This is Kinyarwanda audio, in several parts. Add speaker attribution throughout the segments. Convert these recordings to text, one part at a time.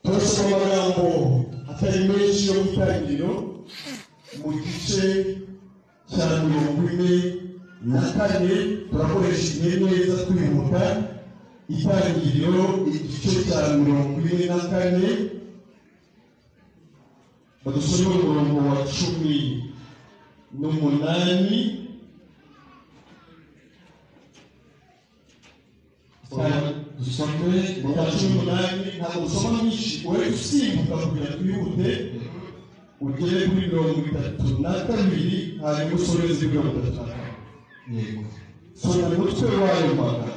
Speaker 1: Turasoma amagambo atari menshi yo mu Itangiriro mu gice cya 44. Turakoresha igihe neza twihuta. Itangiriro igice cya 44, badusome umurongo wa 18.
Speaker 2: Dusome
Speaker 1: Umurongo wa 18, ntabwo dusoma myinshi, wowe usimbuka kugira twihute ugere kuri 32, hanyuma usoreze 34.
Speaker 2: Yego.
Speaker 1: Soma umutwe w'ayo magambo.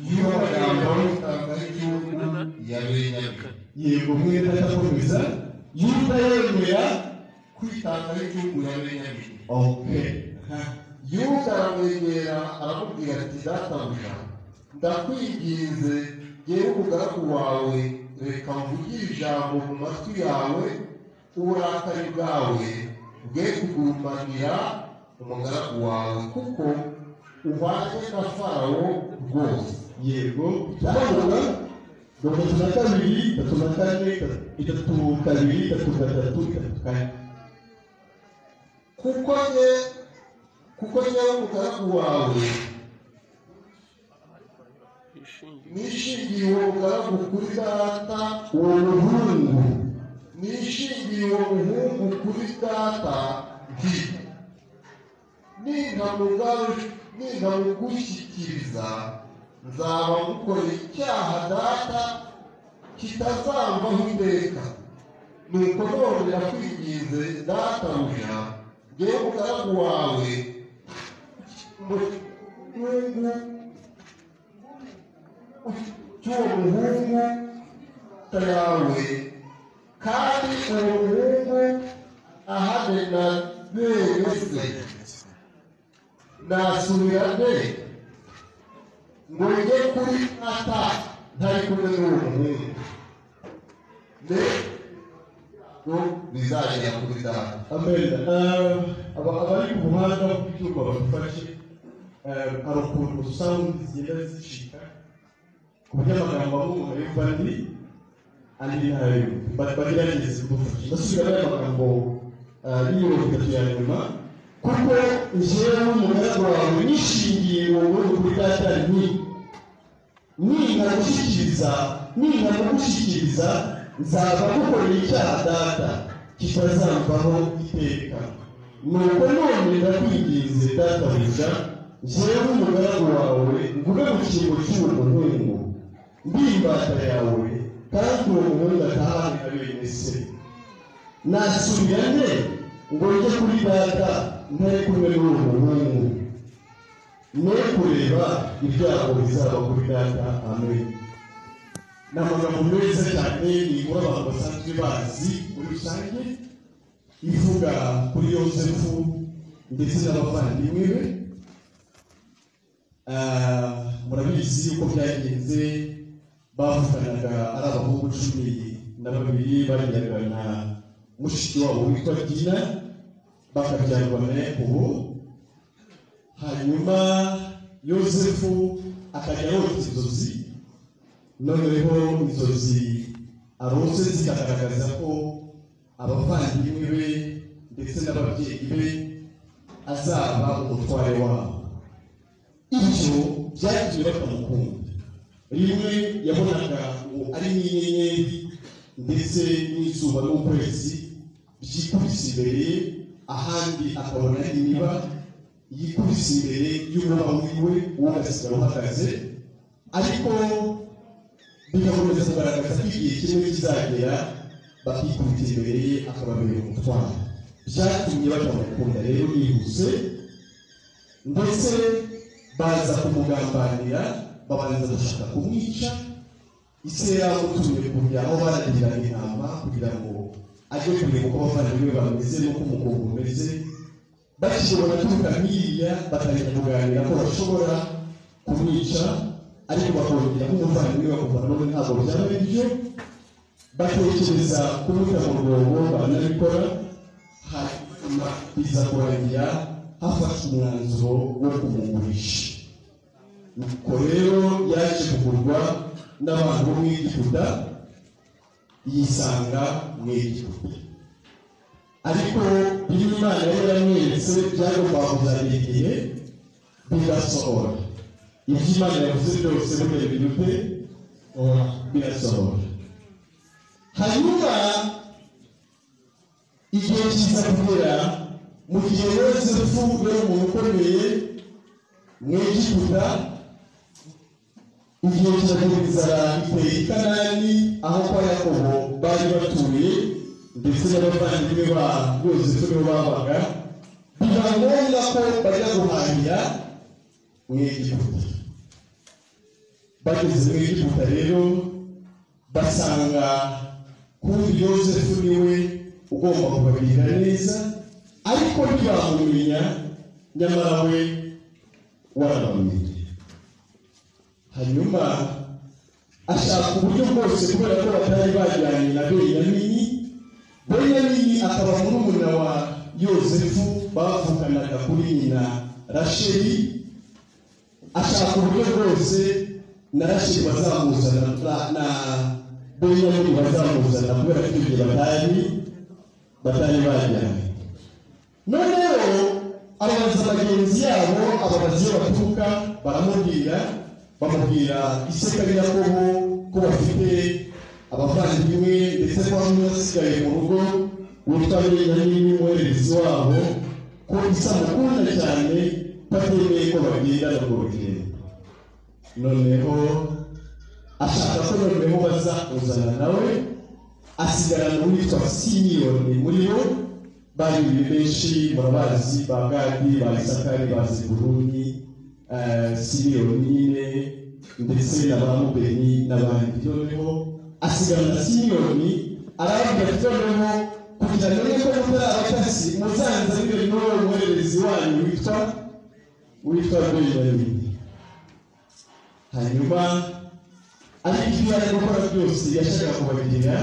Speaker 2: Y'amagambo y'itanga y'igihugu ya Benyamini.
Speaker 1: Yego, mwene data akomeza. Yuda yemera
Speaker 2: kwitanga y'igihugu ya Benyamini.
Speaker 1: Okay.
Speaker 2: Yuda aramwegera aramubwira ati: "Databuja, ndakwinginze, jyewe umugaragu wawe, reka mvugire ijambo mu matwi yawe, uburakari bwawe bwe kugurumanira umugaragu wawe, kuko uhwanye na Farawo rwose."
Speaker 1: Yego, tumanuka 32, 34, 32, 33, 34.
Speaker 2: Kuko njyewe umugaragu wawe nishingiye uwo mugaragu kuri data,
Speaker 1: uwo muhungu,
Speaker 2: nishingiye uwo muhungu kuri data nti: 'Nintamugushyikiriza nzaba ngukoreye icyaha data kitazamvaho iteka.' Nuko none ndakwinginze, databuja, njyewe umugaragu wawe, muhungu cy'uwo muhungu yawe, kandi uwo muhungu ahane na bene se. Nasubira nte ngo njye kuri data ntari kumwe n'uwo muhungu? Ne ngo bizagera kuri data."
Speaker 1: Amen. Abari ku buhanga bw'ibyuma badufashe. Hari ukuntu sound zigenda zicika ku buryo amagambo amwe umuntu yumva andi, andi ntayumve. Bagerageze kudufasha. Ndasubiramo aya magambo y'30 ya nyuma: "Kuko njyewe umugaragu wawe nishingiye uwo muhungu kuri data nti: 'Nintamugushyikiriza nzaba ngukoreye icyaha data kitazamvaho iteka.' Nuko none ndakwinginze, databuja, njyewe umugaragu wawe ngume mu cyimbo cy'uwo muhungu, ndi imbata yawe, kandi uwo muhungu atahane na bene se. Nasubira nte ngo njye kuri data ntari kumwe n'uwo muhungu? Ne kureba ibyago bizaba kuri data." Amen. Ni amagambo meza cyane, ni inkuru abantu basanzwe bazi muri rusange, ivuga kuri Yosefu ndetse n'abavandimwe be. Murabizi uko byagenze. Bavukanaga ari abahungu 12, bagiraga na mushiki wabo witwa Dina, bakabyarwa na Yakobo. Hanyuma Yosefu akajya arota inzozi, noneho inzozi arose zikagaragaza ko abavandimwe be ndetse n'ababyeyi be azaba umutware wabo. Ibyo byatumye batamukunda. Rimwe yabonaga ngo ari nk'inyenyeri ndetse n'izuba n'ukwezi byikubise imbere ye, ahandi akabona imiba yikubise imbere y'umuba wiwe, uwo ugasigara uhagaze. Ariko bigakomeza kugaragaza ko igihe kimwe kizagera bakikubita imbere ye, akababera umutwaro. Byatumye batamukunda rero nihuse, ndetse baza kumugambanira, babanza gushaka kumwica. Ise yamutumye kujya aho baragiriraga intama kugira ngo ajye kureba uko abavandimwe be bameze n'uko umukungu umeze. Bakibona aturuka nk'iriya, batangira kuganira ko bashobora kumwica, ariko bakongera nk'umuvandimwe bakumva none ntabwo byaba ari byo. Batekereza kumuta mu rwobo, baranabikora. Hanyuma biza kurangira hafashwe umwanzuro wo kumugurisha. Nuko rero yaje kugurwa n'abantu bo mu Egiputa. Yisanga mu Egiputa, ariko bimwe Imana yari yaramweretse byagombaga kuzagera igihe bigasohora. Ibyo Imana yavuze byose burya birute birasohora. Hanyuma igihe kiza kugera mu gihe Yozefu yari umuntu ukomeye mu Egiputa. Igihe kiragera, inzara iteye i Kanani aho kwa Yakobo bari batuye, ndetse n'abavandimwe ba Yozefu nibo babaga. Biba ngombwa ko bajya guhahira mu Egiputa. Bageze mu Egiputa rero, basanga kumva Yozefu niwe ugomba kubagirira neza, ariko ntibamumenya, nyamara we warabamenye. Hanyuma ashaka uburyo bwose, kubera ko batari bajyanye na Benyamini. Benyamini akaba murumuna wa Yozefu bavukanaga kuri nyina Rasheli. Ashaka uburyo bwose na Rasheli bazamuzana na Benyamini bazamuzana, kubera ko icyo gihe batari bajyanye. Noneho ababaza bagenzi yabo, ababaza iyo baturuka, baramubwira, bamubwira iseka Yakobo ko bafite abavandimwe, ndetse ko hamwe basigaye mu rugo witwa Benyamini umuhererezi wabo, ko isa mukunda cyane, batemeye ko bagendana urwo rugendo. Noneho ashaka ko noneho bazakuzana nawe, asigarana uwitwa Simiyoni muri bo. Bari benshi murabazi, ba Gadi, ba Isakari, ba Zebuluni, Simiyoni nyine, ndetse na ba Rubeni n'abandi. Noneho asigarana Simiyoni, arababwira ati: "Noneho kugira ngo ko mutari abatasi, muzanzanire n'uwo muhererezi wanyu witwa Benyamini." Hanyuma ariko ibyo yari gukora byose, yashakaga kubagirira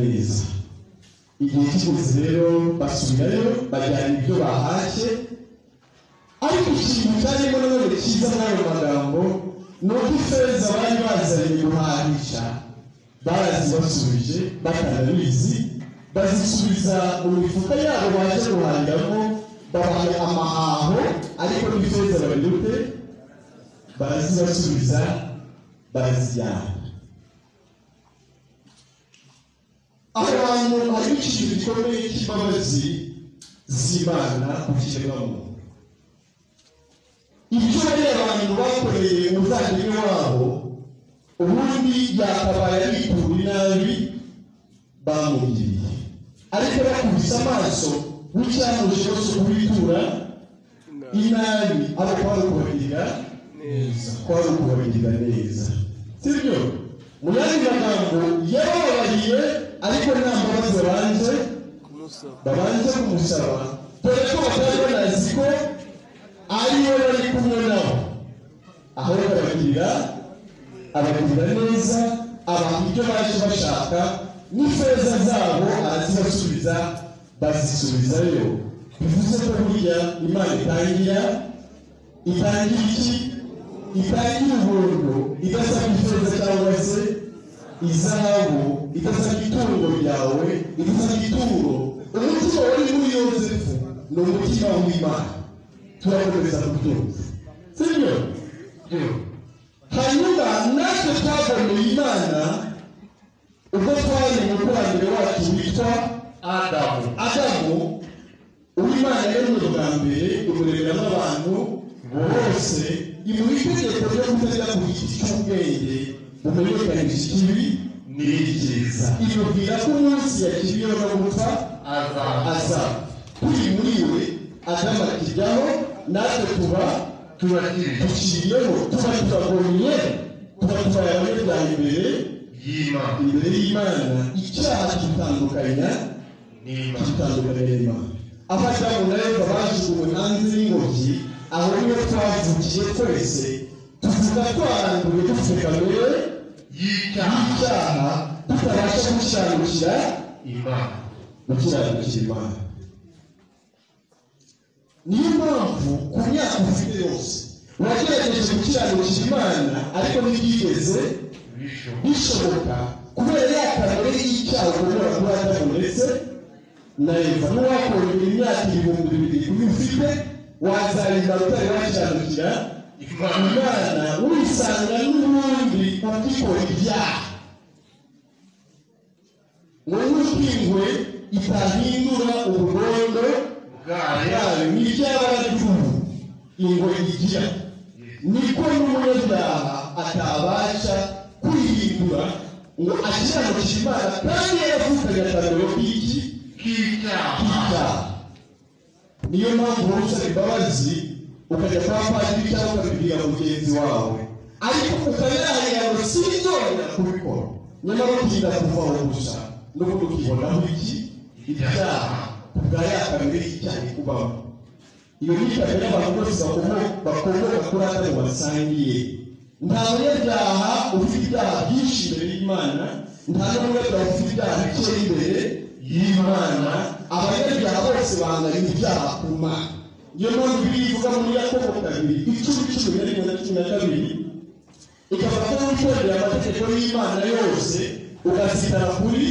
Speaker 1: neza. Igihe kigeze rero basubirayo, bajyana ibyo bahashye. Ariko ikintu cyarimo nanone cyiza muri ayo magambo ni uko ifeza bari bazanye guhahisha barazibasubije batanabizi, bazisubiza mu mifuka yabo baje guhahiramo, babaha amahaho, ariko n'ifeza babirute barazibasubiza, barazijyana. Aho hantu harimo ikintu gikomeye cy'imbabazi z'Imana ku kiremwamuntu. Ibyo bariya abantu bakoreye umuvandimwe wabo, ubundi yakabaye aritura inabi bamugiriye, ariko bakubise amaso w'icyamuje wese kubitura inabi, abo kwari ukubagirira neza, sibyo? Mu yandi magambo, yarababariye, ariko nta mbabazi babanje
Speaker 3: kumusaba.
Speaker 1: Babanje kumusaba, dore ko batari banazi ko ariwe bari kumwe nabo. Ahubwo abagirira neza, abaha ibyo baje bashaka, n'ifeza zabo arazibasubiza, bazisubizayo. Bivuze ko burya Imana itangira iki? Itangira ubuntu, idasaba ifeza cyangwa se izahabu, idasaba itungo ryawe, idasaba ituro. Umutima wari muri Yozefu ni umutima w'Imana. Turakomeza kubyumva, sibyo? Hanyuma natwe twaboneye Imana ubwo twari umukurambere wacu witwa
Speaker 2: Adamu.
Speaker 1: Adamu. Uwimana yaremye bwa mbere, imuremeramo abantu bose, imuha itegeko ryo kutajya ku giti cy'ubwenge bumenyekanisha ikibi
Speaker 2: n'icyiza.
Speaker 1: Imubwira ko umunsi yakiriyeho no gupfa
Speaker 2: azapfa.
Speaker 1: Aza turi muri we. Adamu akijyaho, natwe tuba
Speaker 2: turakiriye.
Speaker 1: Duciriyeho, tuba turagomye, tuba tubaye abanyabyaha imbere
Speaker 2: y'Imana.
Speaker 1: Imbere y'Imana. Icyaha kidutandukanya
Speaker 2: n'Imana.
Speaker 1: Kidutandukanya n'Imana. Aho Adamu na Eva bajugunywe hanze y'ingobyi, aho niho twavukiye twese. Tuvuga twaranduye, dufite kamere
Speaker 2: y'icyaha.
Speaker 1: Y'icyaha, tutabasha gukiranukira
Speaker 2: Imana.
Speaker 1: Gukiranukira Imana. Niyo mpamvu ku myaka ufite yose wagerageje gukiranukira Imana, ariko ntibyigeze
Speaker 2: bishoboka.
Speaker 1: Bishoboka. Kubera ya kamere y'icyaha ukomora kuri Adamu ndetse na Eva, n'uwakongera imyaka 2000 kuri ufite, wazarinda utari wakiranukira Imana, wisanga n'ubundi ugikora ibyaha. Ngo n'ukingwe itahindura ubugondo bwayo, ni iby'abara ry'ubu ingwe igira, niko n'umunyabyaha atabasha kwihindura ngo akiranukire Imana, kandi yaravukanye akamero k'iki? K'icyaha. Niyo mpamvu wowe usaba imbabazi ukajya kwa padiri cyangwa ukabibwira mugenzi wawe, ariko ukayarahira ngo sinzongera kubikora, nyamara utinda kuvaho gusa n'ubundi ukibonaho iki? Ibyaha, kubwa ya kamere y'icyaha ikubamo. Iyo ni kamere abantu bose bakomoka kuri Adamu basangiye. Nta munyabyaha ufite ibyaha byinshi imbere y'Imana, nta n'umunyabyaha ufite ibyaha bike imbere y'Imana. Abanyabyaha bose banganya ibyaha ku Mana. Niyo mpamvu Bibiliya ivuga muri Yakobo 2:10, 11 na 12, ikavuga ko witondera amategeko y'Imana yose ugasitara kuri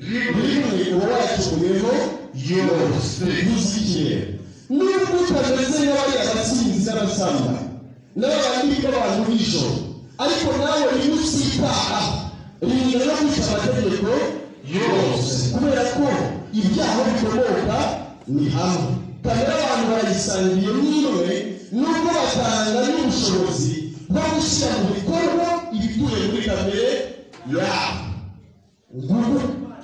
Speaker 1: rimwe uba wacumuyeho yose. Yuzuye. Nubwo utameze nk'abariya basinzi n'abasambanyi n'abandi b'abantu b'ijoro, ariko nawe niba usitaha rinda no kwica amategeko yose, kubera ko ibyaha bikomoka ni hamwe. Kamere abantu barayisangiye n'imwe, nubwo batanga n'ubushobozi bwo gushyira mu bikorwa ibituye muri kamere yabo. Nguko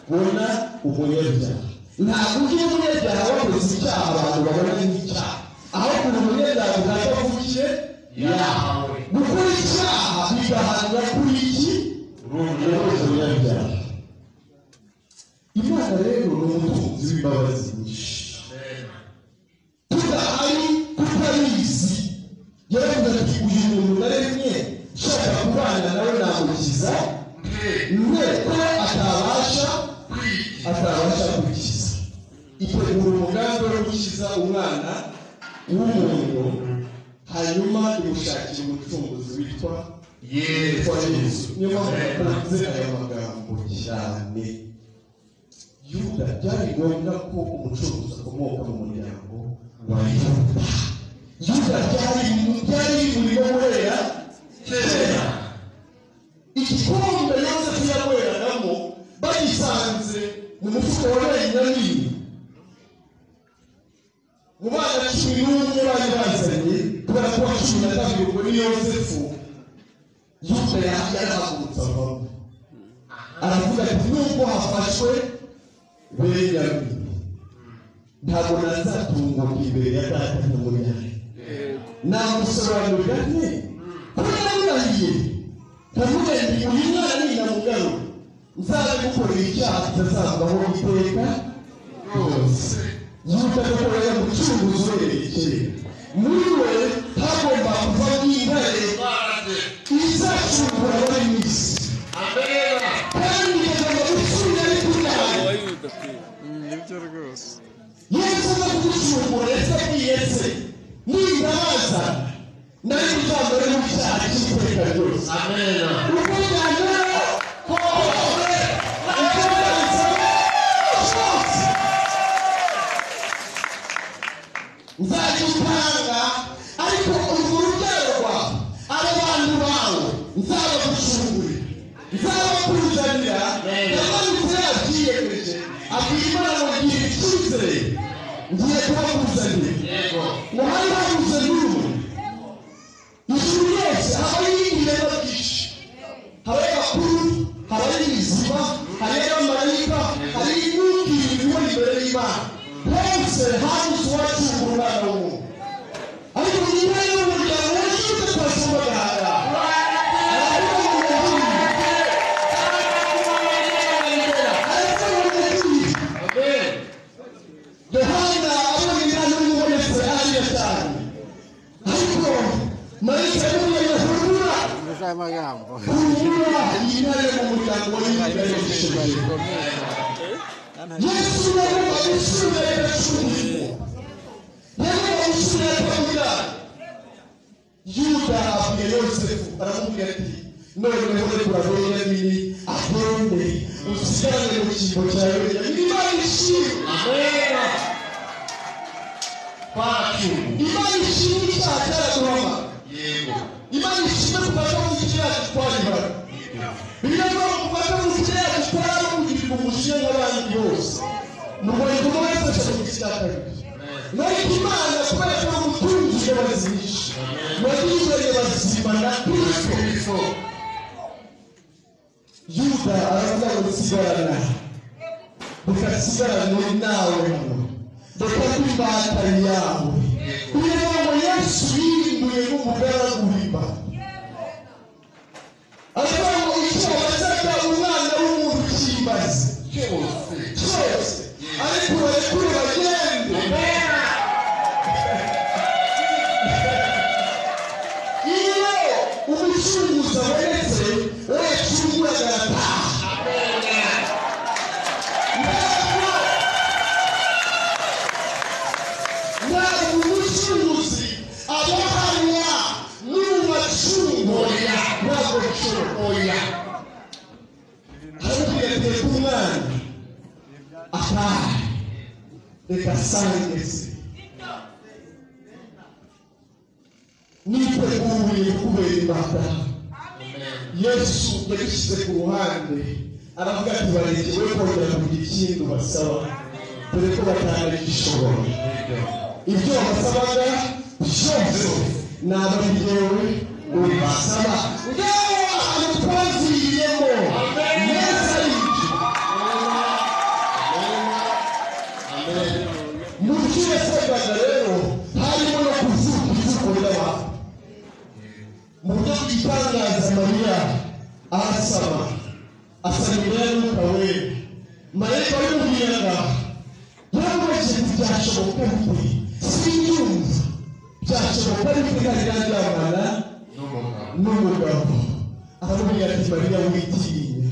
Speaker 1: ubona umunyabyaha. Ntabwo ugiye umunyabyaha wakoze icyaha abantu babona nk'icyaha, ahubwo umunyabyaha bwakavukiye yawe. Gukora icyaha bigahanwa kuri iki? Umunyabyaha. Imana rero ni umutunzi w'imbabazi nyinshi. Tudahari tutabizi, yaravuze ati uyu muntu naremye nshaka kubana nawe namukiza ko atabasha kwikiza. Itegura umugambi wo gukiza umwana w'umuntu, hanyuma imushakira umucunguzi witwa Yesu. Niyo mpamvu nakunze aya magambo cyane. Yuda, byari ngombwa ko umucunguzi akomoka mu muryango wa Yuda. Yuda byari bimurimo guhera kera. Igikombe Yosefu yanyweragamo bagisanze mu mufuka wa Benyamini. Mu bana 11 bari bazanye, kubera ko 12 ubwo ni Yosefu, Yuda yarahagurutse avamo, aravuga ati nubwo hafashwe Benyamini, ntabwo nazatunguka imbere ya data n'umunyari. Namusobanurira nte ko namurahiye ndavuga nti uyu mwana ninamugarura nzabimukorera icyaha kitazavaho iteka ryose. Yuda koko yari umucunguzi uhereye kera. Muri we hagomba kuvamo intare izacungura abari mu isi, kandi ikagomba gusubira ariko Yesu aza kugucungura. Yesu abwiye se nindabaza nari kuzambara mu cyaha cy'iteka ryose. Uko byagera kose icyo bansaba cyose nzagitanga, ariko urwo rubyaro rwawe, abo bantu bawe nzabagucungurira, nzabakuzanira. Yamanutse yabyiyemeje, abwira Imana ngo ngira icyizere, ngiye kubakuzanira. Ngo hari habuze n'umwe. Ijuru ryose habaho ibiremwa byinshi, habaho abakuru, habaho ibizima, hariho abamarayika, hariho imyuka ibona imbere y'Imana. Hose habuze uwacungura umwana w'umuntu. Ariko nyuma y'umuryango wa Yuda twasombaga aha ngaha, aravuga ngo ndagiye. Yohana abonye umwana w'umubonetse ararira cyane, ariko marayika yamubwiye humura, humura, iyi ntare mu muryango wa Yuda yarishoboye. Yesu yagomba gusubira yagacunguye, yagomba gusubira akabwira Yuda, abwira Yosefu, aramubwira ati Noneho rekura Benyamini agende, usigarane mu cyimbo cya Benyamini. Imana ishimwe. Imana ishimwe, icyaha cyaraduhama. Imana ishimwe kuva mu gice yacu twaribara. Bibiliya ivuga ngo kuva mu gice yacu twarabugirwa umujinya nk'abandi bose. Mu rwandiko rw'Abefeso mu gice cya 2. Ariko Imana kubera ko ari umutunzi w'imbabazi nyinshi, wagizanye bazima na Kristo. Yuda aravuga ngo nsigarana, reka nsigarane nawe hano, reka mbe imbata yawe. Bibiliya ivuga ngo Yesu yihinduye nk'umugaragu w'imbata. Aravuga ngo icyo wabazaga umwana w'umuntu kimbaze cyose, ariko barekure bagende. Iyo umucunguzi abonetse, uwo yacunguraga arataha. Ntabwo umucunguzi abohanwa n'uwacunguye, ntabwo bishoboka. Aramubwira ati reka umwana atahe, reka asange se, niteguye kukubera imbata. Yesu yabishyize ku ruhande, aravuga ati bareke, we kongera kugira ikindi ubasaba, dore ko batanagishobora. Ibyo wabasabaga byose ntabwo ari jyewe ubasaba. Ngaho ahantu twaziriyemo Yesu arinjira. Mu byo yasabwaga rero harimo no kuvuka ivuko ry'abantu. Mu buryo bw'igitangaza Mariya arasama, asama imbere y'Umwuka Wera. Marayika wamubwiraga yaramubajije ati byashoboka bite? Sinyumva byashoboka bite kandi ntaryamana n'umugabo? Aramubwira ati Mariya witinya,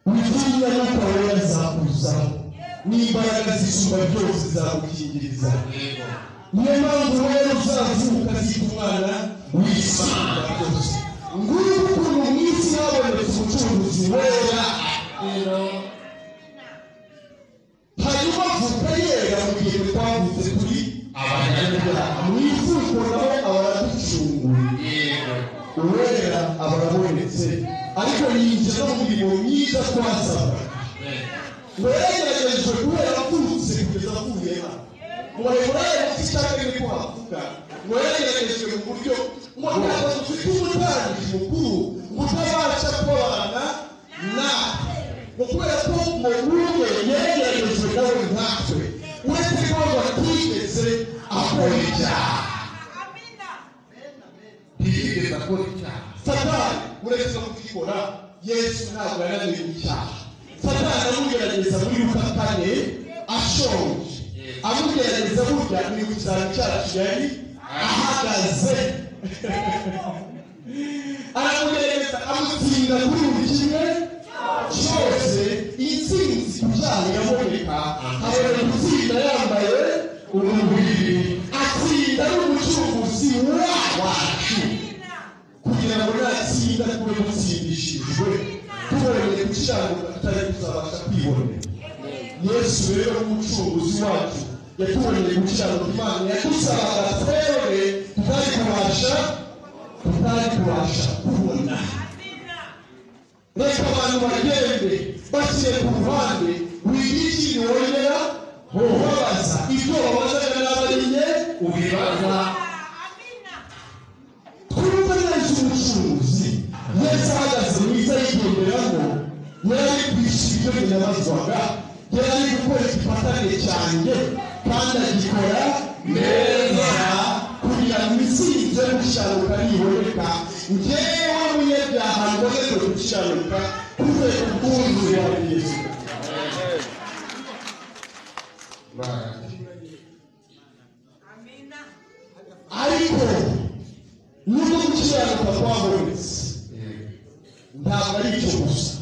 Speaker 1: witinya, Mwuka Wera azakuzaho n'imbaraga zisumba byose zizagukingiriza. Niyo mpamvu rero uzavuka azitwa umwana w'Isumba byose. Nguyu ukuntu mu isi habonetse umucunguzi wera, hanyuma avuka yera mu gihe twavutse turi abanyabyaha. Mu ivuko naho aba araducunguye, uwera aba arabonetse, ariko yinjira no mu mirimo myiza twasabwaga. Ngo yarageragejwe guhera avutse kugeza avuye hano. Mu Baheburayo mu gice cya 4 ko havuga ngo yarageragejwe mu buryo ngo ntabwo dufite umutambyi mukuru ngo utabasha kubabana natwe, ngo kubera ko ngo umwe yarageragejwe nawe nkatwe, uretse ko ngo atigeze akora icyaha.
Speaker 2: Ntiyigeze akora icyaha.
Speaker 1: Satani uretse no kugikora, Yesu ntabwo yananiwe icyaha. Satani amugerageza muri Luka 4 ashonje, amugerageza burya ni ku cyaro cyacu yari ahagaze, aramugerageza amutsinda kuri buri kimwe cyose. Intsinzi ku cyaha iraboneka, haboneka gutsinda yambaye umubiri, atsinda ari umucunguzi wacu, kugira ngo natsinda tube dutsindishijwe, tuboneye gukiranuka tutari kuzabasha kwibonera. Yesu rero nk'umucunguzi wacu yatuboneye gukiranuka Imana yadusabaga twebwe tutari kubasha kubona. Reka abantu bagende, bashyire ku ruhande, wigira ikindi wongera kubabaza. Ibyo babazaga n'abarinye
Speaker 2: ubibaza.
Speaker 1: Twumve neza umucunguzi Yesu ahagaze mwiza yigenderamo, yari ari kwishyura ibyo yabazwaga, yari ari gukora igifatane cyanjye kandi agikora neza, kugira ngo intsinzi yo gukiranuka niboneka, njyewe munyabyaha mbonerwe gukiranuka kuve ku bwuzu wa Yesu. Ariko nubwo gukiranuka kwabonetse, ntabwo ari icyo gusa.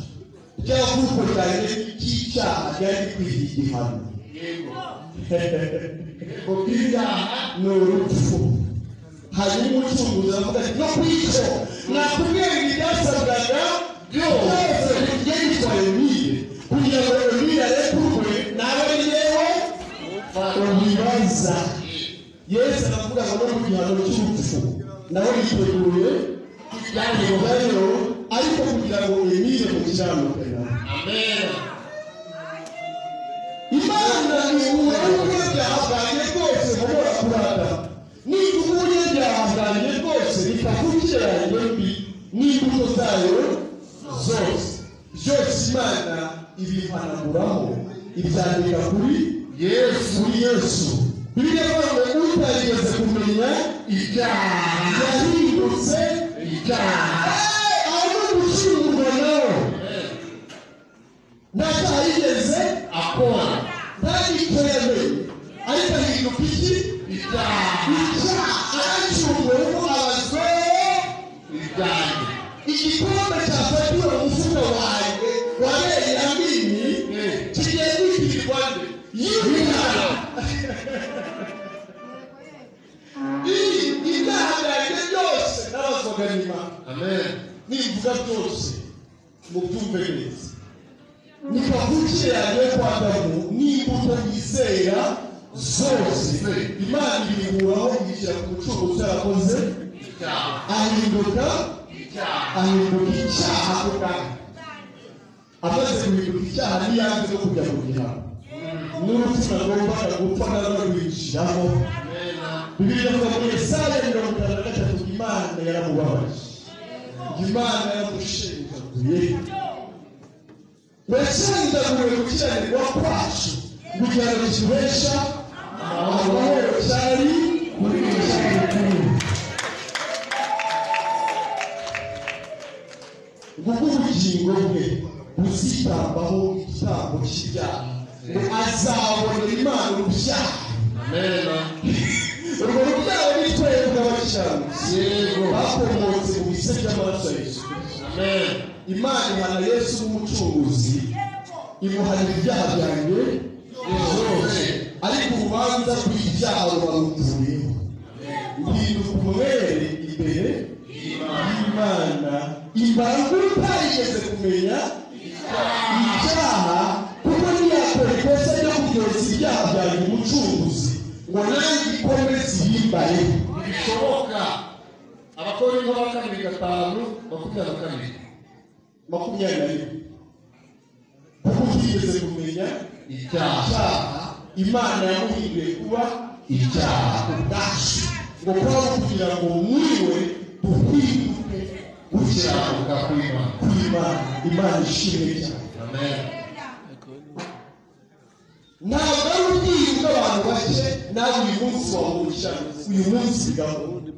Speaker 1: Rya vuko ryanjye ry'icyaha ryari rikwiriye igihano. Ni urupfu. Hanyuma umucunguzi aravuga ati no kwico nakubwiye ngo ibyasabwaga byose bigiye yitwa Emile kugira ngo Emile arekurwe nawe yewe ubibaza. Yesu aravuga ngo no ku gihano cy'urupfu nawe yiteguye kujyayo, ariko kugira ngo Emile mukiranuke nawe.
Speaker 2: Amen.
Speaker 1: Imana ihura n'ubunyabyaha bwanjye bwose mubora kurata. Niba ubunyabyaha bwanjye bwose bikavukira yanjye mbi n'imbuto zayo zose, byose Imana ibihanaguraho ibyandika kuri
Speaker 2: Yesu.
Speaker 1: Kuri Yesu. Bibiliya ivuga ngo utarigeze kumenya
Speaker 2: Icyaha.
Speaker 1: yahindutse
Speaker 2: Icyaha.
Speaker 1: Aho ni ugucungurwa nawe. Nta cyaha yigeze
Speaker 2: Akora.
Speaker 1: nta n'icyo yamenye, ariko ahinduka iki?
Speaker 2: Icyaha.
Speaker 1: Icyaha. Aracunguwe kuko abazwe
Speaker 2: Ibyanjye.
Speaker 1: igikombe cyafatiwe mu mufuka wanjye wabereye amini kigiye kwitirirwa nde? Yuda. Ibyaha byanjye byose nabazwaga nyuma.
Speaker 2: Amen.
Speaker 1: Nimvuga byose mubyumve neza. Ni kavukire yanjye kwa Adamu n'imbuto yizera zose, Imana ibikuraho ibishyira ku mucunguzi yarakoze
Speaker 2: Icyaha.
Speaker 1: ahinduka
Speaker 2: Icyaha.
Speaker 1: ahinduka icyaha ako kanya. Amaze guhinduka icyaha ntiyanze no kujya mu gihano n'urupfu nagombaga gupfa nararwinjiramo.
Speaker 2: Amen.
Speaker 1: Bibiliya ivuga muri Yesaya 53 Imana yaramubabaje, Imana yaramushenjaguye, yashenjaguye gukiranirwa kwacu kugira ngo kibesha amahoro cyari kuri Yesu. Nguko ubugingo bwe buzitambaho igitambo cy'ibyaha, ngo azabonera Imana urubyaro.
Speaker 2: Amen.
Speaker 1: Urwo rubyaro ni twebwe abakiranutsi
Speaker 2: Yego.
Speaker 1: bakomotse mu bise by'amaraso ya Yesu Kristo.
Speaker 2: Amen.
Speaker 1: Imana ihana Yesu nk'umucunguzi, imuhanira ibyaha byanjye byose, ariko urubanza rw'ibyaha ruba ruvuyeho. Mpinduka umwere imbere y'Imana, imbaraga utarigeze kumenya icyaha, kuko ntiyakora ikosa ryo kuryoza ibyaha byanjye umucunguzi ngo nanjye ikomeze yimbayeho.
Speaker 2: Ntibishoboka. Abakorinto ba kabiri 5:22.
Speaker 1: 21. Kuko utigeze kumenya
Speaker 2: Icyaha.
Speaker 1: icyaha, Imana yamuhinduye kuba icyaha ubwacu, ngo kuba kugira ngo muri we duhinduke
Speaker 2: Gukiranuka kw'Imana.
Speaker 1: kw'Imana. Imana ishimwe cyane.
Speaker 2: Amen.
Speaker 1: Ntabwo ari ubwiru bw'abantu bake, nawe uyu munsi wabona uyu munsi bigahunda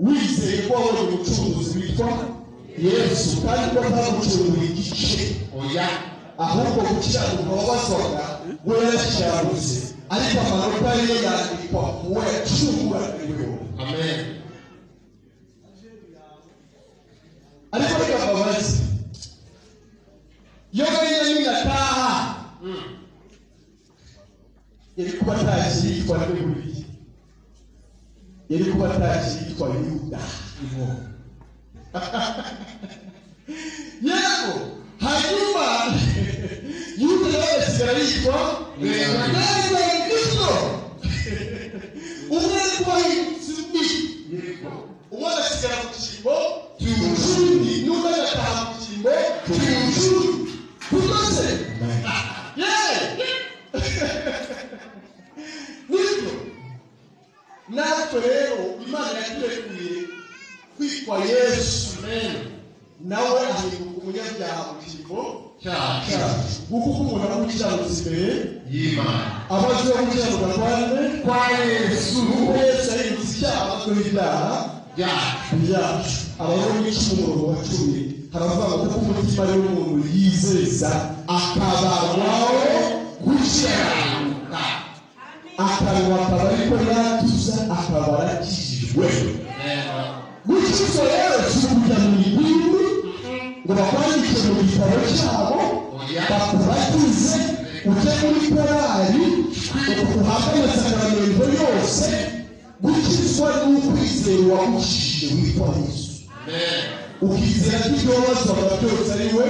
Speaker 1: wizeye ko wabonye umucunguzi witwa Yesu, kandi ko atagucungura igice,
Speaker 2: Oya.
Speaker 1: ahubwo gukiranuka wabazwaga we yarakiranutse, ariko amanota ye yandikwa uwo yacunguraniwe.
Speaker 2: Amen.
Speaker 1: Ariko reka mbabaze, iyo Benyamini ataha yari kuba atakiri yitwa nde buriya? Yari kuba atakiri yitwa Yuda. Yego. Hanyuma Yuda nawe agasigara yitwa Benjamini. Umwe ari kuba yitwa undi,
Speaker 2: Yego.
Speaker 1: umwe agasigara mu cyimbo cy'undi, n'undi agataha mu cyimbo cy'undi. Kuko se yeee nibyo. Natwe rero Imana yaturekuye kwitwa Yesu,
Speaker 2: Amen.
Speaker 1: nawe ahinduka umunyabyaha mu cyimbo
Speaker 2: Cyacu.
Speaker 1: cyacu. Nguko uko umuntu aba umukiranutsi imbere
Speaker 2: Y'Imana.
Speaker 1: abazwiho gukiranuka kwande
Speaker 2: Kwa Yesu.
Speaker 1: kuko Yesu yahindutse icyaha abazwiho ibyaha
Speaker 2: Byacu.
Speaker 1: byacu. Abaroma 10 umurongo wa 10 haravuga ngo kuko umutima ari w'umuntu yizeza akabarwaho gukiranuka, akanwa akaba ariko yatuza akaba arakijijwe.
Speaker 2: Amen.
Speaker 1: Gukizwa rero si ukujya mu idini ngo bakwandike mu gitabo cyabo
Speaker 2: Oya.
Speaker 1: bakubatize ujye muri korali uhabwe amasakaramentu yose. Gukizwa n'ukwizera uwagukijije witwa Yesu. Ukizera ko ibyo wabazwaga byose ari we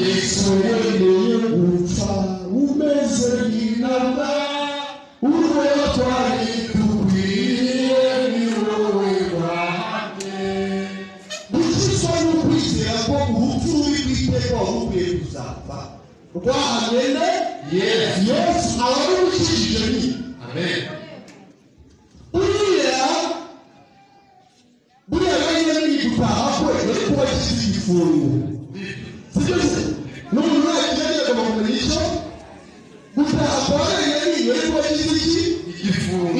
Speaker 1: Yesu wemeye gupfa umeze nk'intama urwo twari dukwiye ni wowe wahamye. Gukizwa n'ukwizera ko urupfu rubi rw'iteka wari ukwiye kuzapfa rwahamye ne Yesu aba arugukijije ni. Buriya wenyine ni gutaha kwe yari kuba akize igifungo. Sibyo se? N'umuntu nakigenda agomba kumenya icyo gutaha kwa wenyine yari kuba akize iki?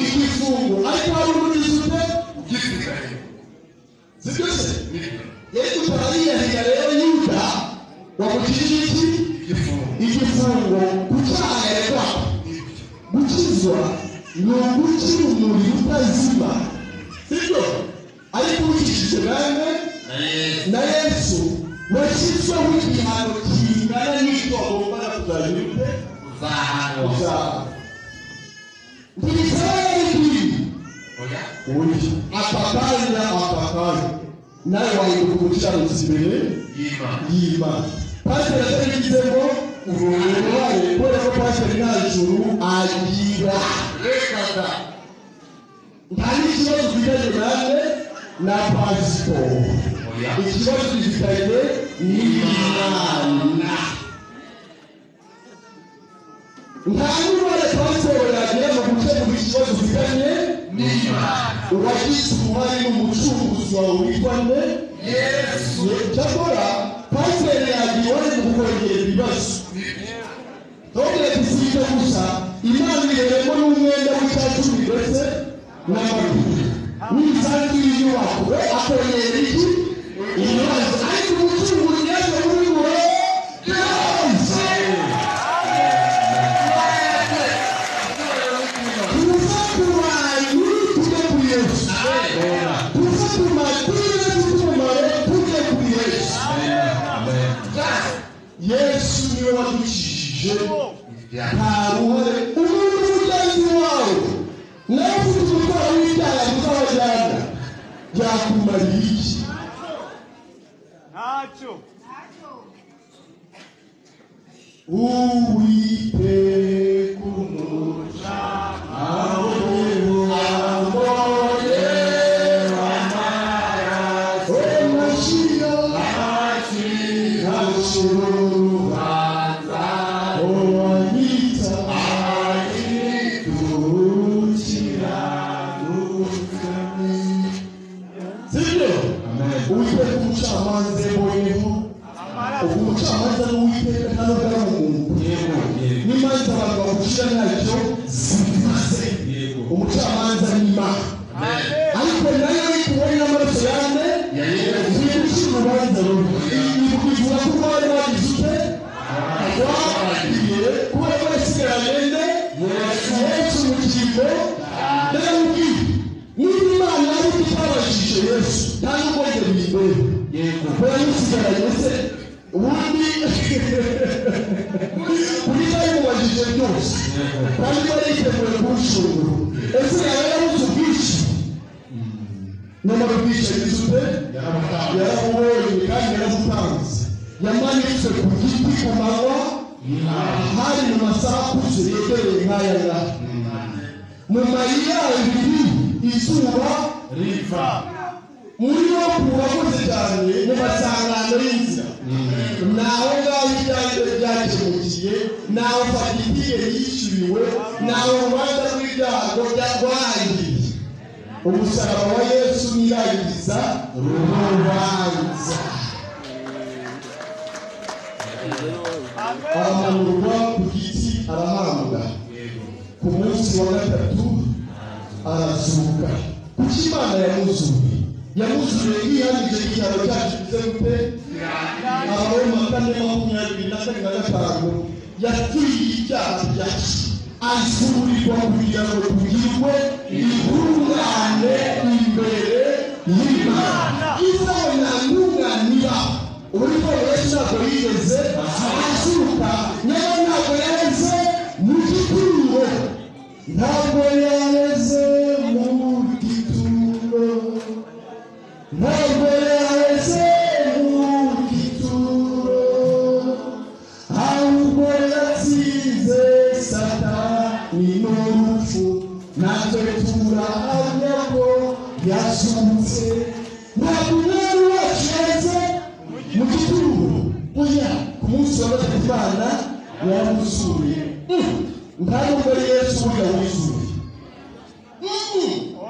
Speaker 1: Igifungo. Ariko hari ubugize ute? Sibyo se? Yari gutaha yiyahira rero Yuda wamukijije iki? Igifungo. Ku cyaha yaregwaga. Gukizwa ni ugukira umuriro utazima. Sibyo? Ariko ukijije nawe na Yesu washyizweho igihano kingana n'icyo wagombaga kuzagira ute? Kuzahanwa. Ntibisaba n'ikindi. Aka kanya nawe wahinduka umukiranutsi imbere y'Imana. Pasiteri atabigize ngo uruhare kubera ko pasiteri nta juru agira. Nta n'ikibazo ufitanye nawe na pasiporo. Ikibazo gifitanye n'Imana. Nta n'uruhare pasiporo yagira mu gukemura ikibazo ufitanye n'Imana. Uwagize uruhare ni umucunguzi wawe witwa nde? Yesu. Cyakora pasiteri yagira uruhare mu kongera ibibazo. Ntongere gusiga gusa, Imana ibereyemo n'umwenda w'icyacumi ndetse n'amaturo. N'imisanzu y'inyubako we akongera iki? Ibibazo. Ariko umucunguzi yaje muri we byose. Tuva ku bantu tujye kuri Yesu. Tuva ku madini n'umumaro tujye kuri Yesu. Yesu niwe wadukijije. Nta ruhare umuntu mugenzi wawe nawe ufite umutwaro w'ibyaha muzabajyana byakumariye iki?
Speaker 3: Ntacyo.
Speaker 1: Uwiteka umucamanza amaraso acira urubanza uwanyita sibyo? Uwiteka umucamanza mbonyeho. Umucamanza n'Uwiteka nta nubwo ari umuntu. N'imanza abantu bagucira ntacyo zimaze. Umucamanza ni Imana. Ariko nayo ikubonye n'amaraso yande ntigucira urubanza rubi. Ivuga ko bari bagize ute? Rwagiye kubera ko yasigaranye nde? Yesu mu cyimbo. Ndamubwiye niba Imana ari itabashije Yesu nta nubwo njye biyindeba. Kuko yasigaranye se ubundi kuri yamubajije byose kandi yari yiteguye kuwucungura. Ese yaba yarabuze ubwishyu? Nyamara ubwishyu yagize ute? Yarabubonye kandi yarabutanze. Yamanitswe ku giti ku manywa, hari mu masaha akuze yegereye nk'aya ngaya. Mu mayira abiri izuba riva. Muri wo urakoze cyane mu masangano y'inzira. Naho ngaho ibyanjye byakemukiye, naho fagitire yishyuriwe, naho urubanza rw'ibyago rwarangiye. Umusaraba wa Yesu nirangiza rubanza. Aramanurwa ku giti arahambwa. Ku munsi wa gatatu arazuka. Kuki Imana yamuzuye? Yamuzuye yihanije igihano cyacu kize gute? Abaroma 4:25 yapfiriye ibyaha byacu azurirwa kugira ngo tugirwe intungane imbere y'Imana. Izabona ntunganira uburyo Yesu ntabwo yigeze azuka, nyamara ntabwo yaheze mu gituro, ntabwo yaheze mu munsi wa gatatu Imana yaramuzuye. Nta nubwo ari Yesu burya wizuye.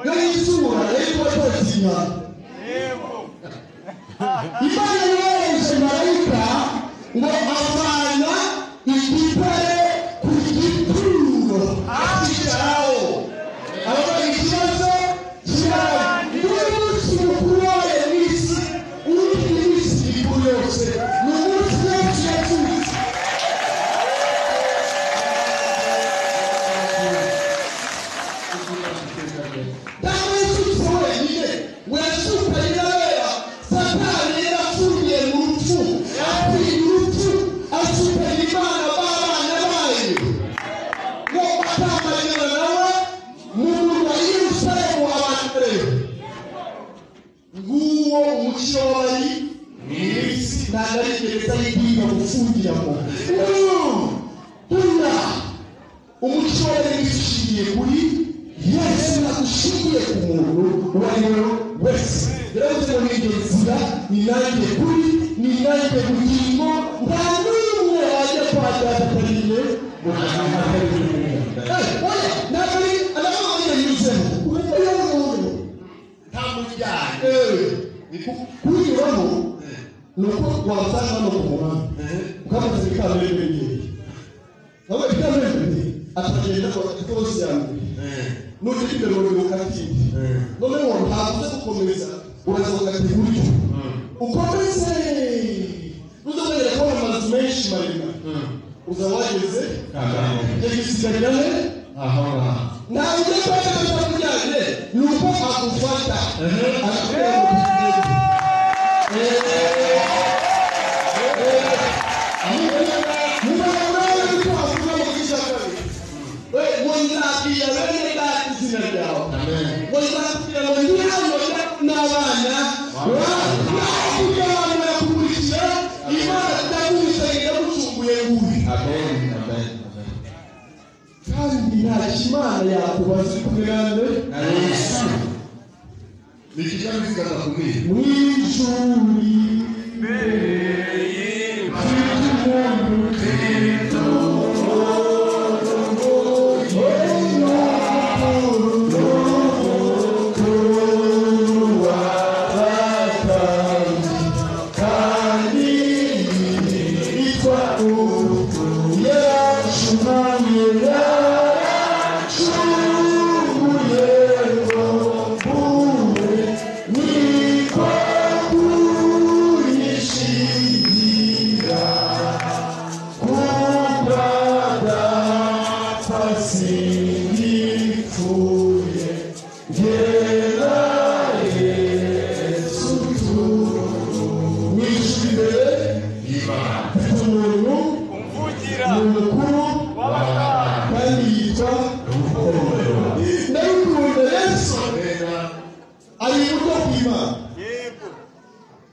Speaker 1: Iyo yizura yari kuba atatinya. Imana yohereje marayika ngo avana igitare ku gituro akicaraho. Ababona ikibazo kirangiye. Umunsi mukuru wabaye mu isi, uruta iminsi mikuru yose, ni umunsi Yesu yazutse. Ntabwo yazutse wenyine, ngo yazukanye n'abera. Satani yarafungiye mu rupfu, apfuye urupfu, azukanye Imana b'abana bayo, ngo batambarana nawe mu murwa i Yerusalemu abantu. Nguwo umucyo w'abari mu isi, ntabwo ari gereza y'idini bagufungiramo. Buriya umucyo w'abari mu isi ushingiye kuri Yesu, ntabwo ushingiye ku muntu uwo ari we wese. Yaravuze ngo ni njye nzira, ni nanjye kuri, ni nanjye bugingo, nta n'umwe wajya kwa Data atari njye. Oya, ntabwo ari aravuga ngo yanyuzemo. Uyu muntu
Speaker 2: ntamujyanye.
Speaker 1: Kunyuramo ni uko wasanga hano ku muhanda ukamaze ikamembe nkeya, nawe ikamembe atagenda ikorosi ya mbere, nugera imbere wongera ukatinde, noneho ntabwo uza gukomeza, uraza ugakata iburyo ukomeze, ntuzongere kubona amazu menshi maremare, uza wageze igisigarira he
Speaker 2: Aho ngaho.
Speaker 1: Ntabwo ugiye kuba atakujyanye, ni uko agufata akakubwira ngo tugende. Ngo nzabwira bene data izina ryawe, ngo nzabwira ngo ndi hano n'abana kugira abantu barakumurikira. Imana ndaguhisanye, ndagucunguye nguyu.
Speaker 2: Amen, amen, amen.
Speaker 1: Kandi ntacyo Imana yakubaza uri kumwe nande?
Speaker 2: Na Yesu. Ni ikinyabiziga atakumira.
Speaker 1: Mu ijuru mfite umuntu kandi yitwa yaracunamye, yaracunguye ngo mbuwe, niko kunyishingira, kuko adapfa singipfuye, jye na Yesu mu ijuru imbere
Speaker 2: Y'Imana.
Speaker 1: mfite umuntu
Speaker 3: Umvugira
Speaker 1: ni umukuru kandi yitwa ndabikunda Yesu.
Speaker 2: Amen.
Speaker 1: Ari iburyo bw'Imana.
Speaker 3: Yego.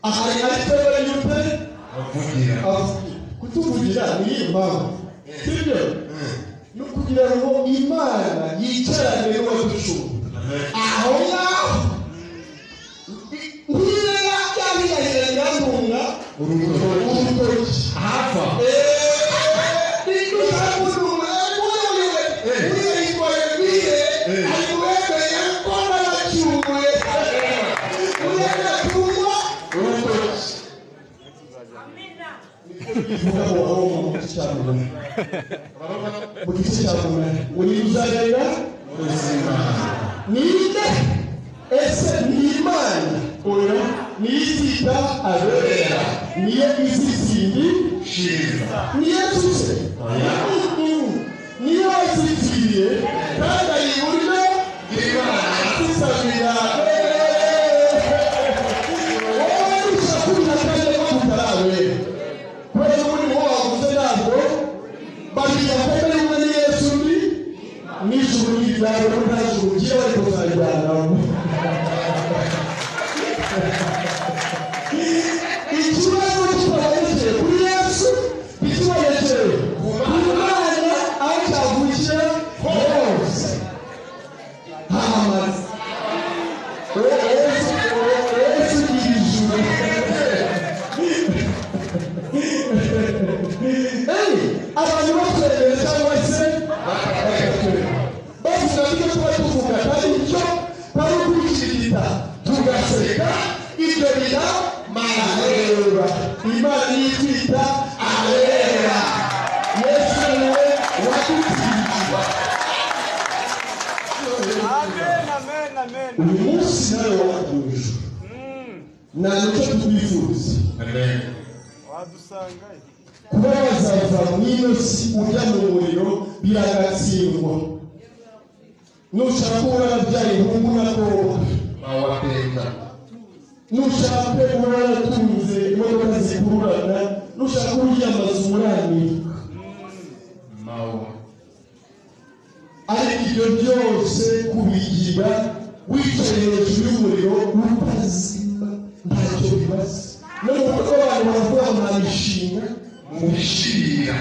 Speaker 1: Ahari ari twebwe yute
Speaker 2: Avugira.
Speaker 1: avugira kutuvugira ni iyi mpamvu, sibyo? Ni ukugira ngo Imana yicarane n'uwaducunga
Speaker 2: Amen.
Speaker 1: aho ngaho, ntibe yabirahira nyirantunga
Speaker 2: Urutoki.
Speaker 1: urutoki.
Speaker 2: Ahapfa. Urutoki.
Speaker 1: Mu gice cya munani ngo ntiruzagarira
Speaker 2: Ubuzima.
Speaker 1: Ninde ese? Ni Imana? Oya, niyo izita abera, niyo izitsindi
Speaker 2: Shiriza.
Speaker 1: Ni Yesu se?
Speaker 2: Oya.
Speaker 1: Niyo wazitiriye kandi ari iburyo
Speaker 2: Bw'Imana.
Speaker 1: asisabira wowe. Ushaka kandi ko tutarabera kubera ubundi wowe wavuze, ntabwo babiri bakomeye, umwe ni Yesu, undi n'ijuru ni iryawe, ko nta juru ugiye bari kuzajyanamo. Ikibazo kitabonekeye kuri Yesu, ikibonekeye ku Mana aho cyavukira hose hamaze. Yesu, Yesu ni ijuru. abera. Imana yitwita abera. Yesu niwe wadutsindiye.
Speaker 3: Amen, amen, amen.
Speaker 1: Uyu munsi nawe wajya mu ijuru. Nta nicyo tubifuriza.
Speaker 2: Amen.
Speaker 3: Wadusangayo.
Speaker 1: Kuba wazava mu ino si ujya mu muriro biragatsindwa. Nushaka kuba warabyaye ihungu n'akobwa,
Speaker 2: Mawapenda.
Speaker 1: nushaka kuba waratunze imodoka zikururana, nushaka kuba urya amazu muri Amerika,
Speaker 2: Mawa.
Speaker 1: ariko ibyo byose kubigira wicaye hejuru y'umuriro utazima ntacyo bimaze. No mu buryo abantu baravuga ngo nta mishinga,
Speaker 2: Mushinga.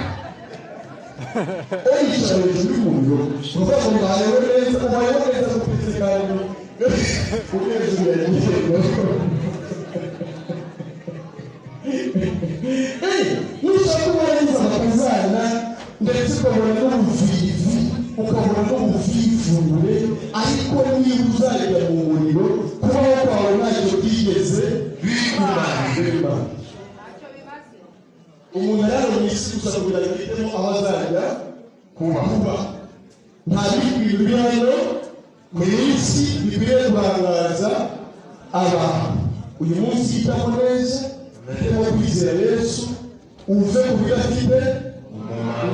Speaker 1: yicaye hejuru y'umuriro uvuga ngo mbayeho neza, ubayeho neza gutetse kandi uri hejuru ya gihembo. Nushaka kuba waragize amakazana ndetse ukabona n'ubuvivi, ukabona n'ubuvivure, ariko niba uzajya mu muriro kubaho kwawe ntacyo byigeze
Speaker 2: Bikumariye.
Speaker 1: Umuntu ari mu isi gusa kugira ngo ahitemo aho azajya
Speaker 2: Kuba.
Speaker 1: kuba. Nta bindi bintu biri hano mu isi bikwiriye guhangaza abantu. Uyu munsi hitamo neza, hitamo kwizera Yesu, uve ku bidafite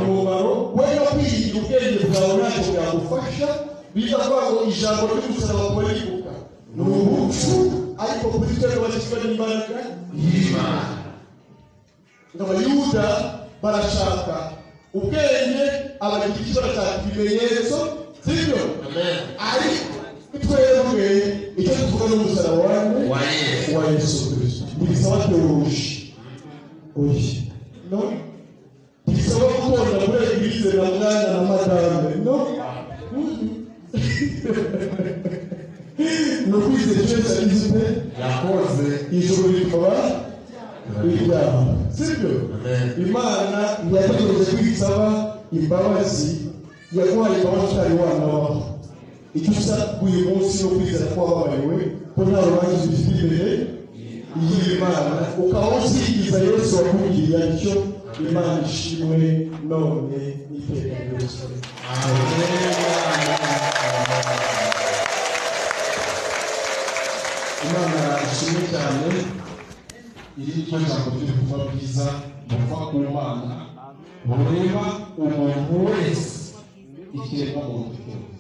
Speaker 1: umumaro. We no kwiringira ubwenge bwawe ntacyo bwagufasha. Biza kuvuga ngo ijambo ry'umusaraba kuribuka ni ubupfu, ariko kuri twebwe bakizwa n'imbaraga
Speaker 2: Y'Imana.
Speaker 1: Abayuda barashaka ubwenge, Abagiriki barashaka ibimenyetso, sibyo?
Speaker 2: Amen.
Speaker 1: Ariko twebwe icyo tuvuga n'umusaraba wanjye
Speaker 2: Wa Yesu.
Speaker 1: wa Yesu Kristo. Ntibisaba teoloji, oya, no, ntibisaba gutonda muri eglise na mwana na madame, no. Ni ukwizera icyo Yesu yagize ute
Speaker 2: Yakoze.
Speaker 1: ijuru rikaba ibyaha, sibyo?
Speaker 2: Amen.
Speaker 1: Imana ntiyategereje ko isaba imbabazi, yaguhaye imbabazi utari wanabaho. Icyo usabwa uyu munsi ni ukwizera ko wababariwe, ko nta rubanza ufite imbere y'Imana, ukaba usingiza Yesu wakugiriye atyo. Imana ishimwe none n'iteka ryose.
Speaker 2: Imana ishimwe cyane. Iri ni ryo jambo ry'ubutumwa bwiza buva ku Mana bureba umuntu wese, ikiremwa muntu cyose.